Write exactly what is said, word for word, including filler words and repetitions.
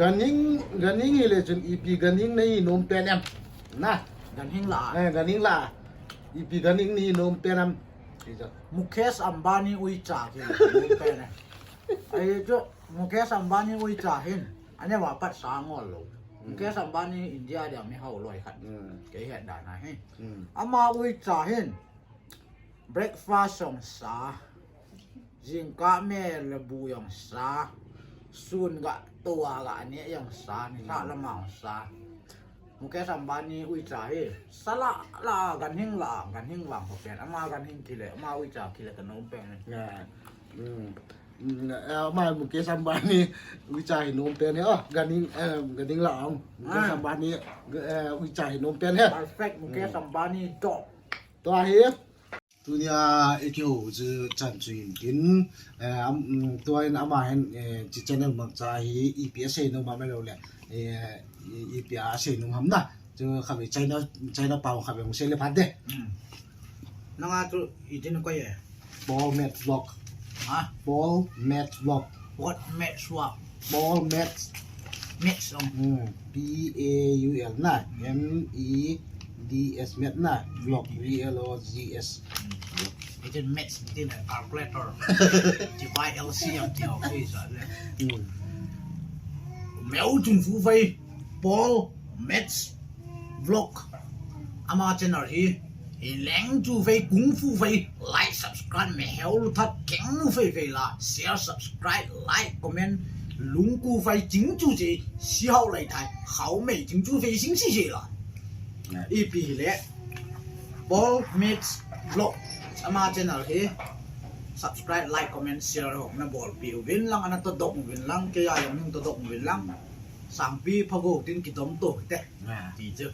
Ganhing, ganhing hile chun ipi ganhing nahi nom pen em? Na. Ganhing la. Eh, ganhing la. Ipi ganhing nahi nom pen em? Ti chu. Mukesh Ambani uicha hi nom pen em? Ahi chu, Mukesh Ambani uicha hin. Aneo a pat sa ngol lou. Mukesh Ambani India dia mi hao loi khat. Hmm. Kei het dan a hi. Hmm. Ama uicha hin. Breakfast jong sa. Jingkah me le bu jong sa. Sun ga tua ga ne jong sa. Nilhah lama jong sa. Mukesh Ambani uicha hi. Sa la la ganhing la ganhing vang ho pen. Ama ganhing kile, ama uicha kile ka nom pen. Ya. Hmm. Hmm, eh, ama Mukesh Ambani uicha hi nom pen he. Oh, ganhing, eh, ganhing la ang. Mukesh Ah. Ambani, eh, uicha hi nom pen he. Perfect, Mukesh Ambani top. Tua hi. Tunia i kihou chu chan chu hin tin, eh, am, mm, tua in ama hin, eh, chi channel mangcha hi ipi asei nom ham lou le, eh, i, ipi asei nom ham na. Chu khatvei China, China pao khatvei hung sei le phat te. Hmm. Nanga chu itin ko ye. Paul Meds Vlog. Ha? Paul Meds Vlog. What match wa? Paul Meds. Match song. Hmm. P A U L na. M E D S Meds na. Vlog V L O G S. Itin match itin calculator. Divide L C M ti office le. Hmm. Meu chung fu fai. Paul Meds Vlog. Ama channel hi. Hi leng chu fai kung fu fai. Like, subscribe, me heu lu that keng mu fai fai la. Share, subscribe, like, comment. Lung ku fai ching chu che. Si hao lai thai. Khao mei ching chu fai sing si che la. Ipi le. Paul Meds Vlog. Ama channel hi. Subscribe, like, comment, share ho. Na bol pi uvin lang, ana to dok uvin lang. Kei a yong to dok uvin lang. Sangpi phago tin kidom to te. Ti chu.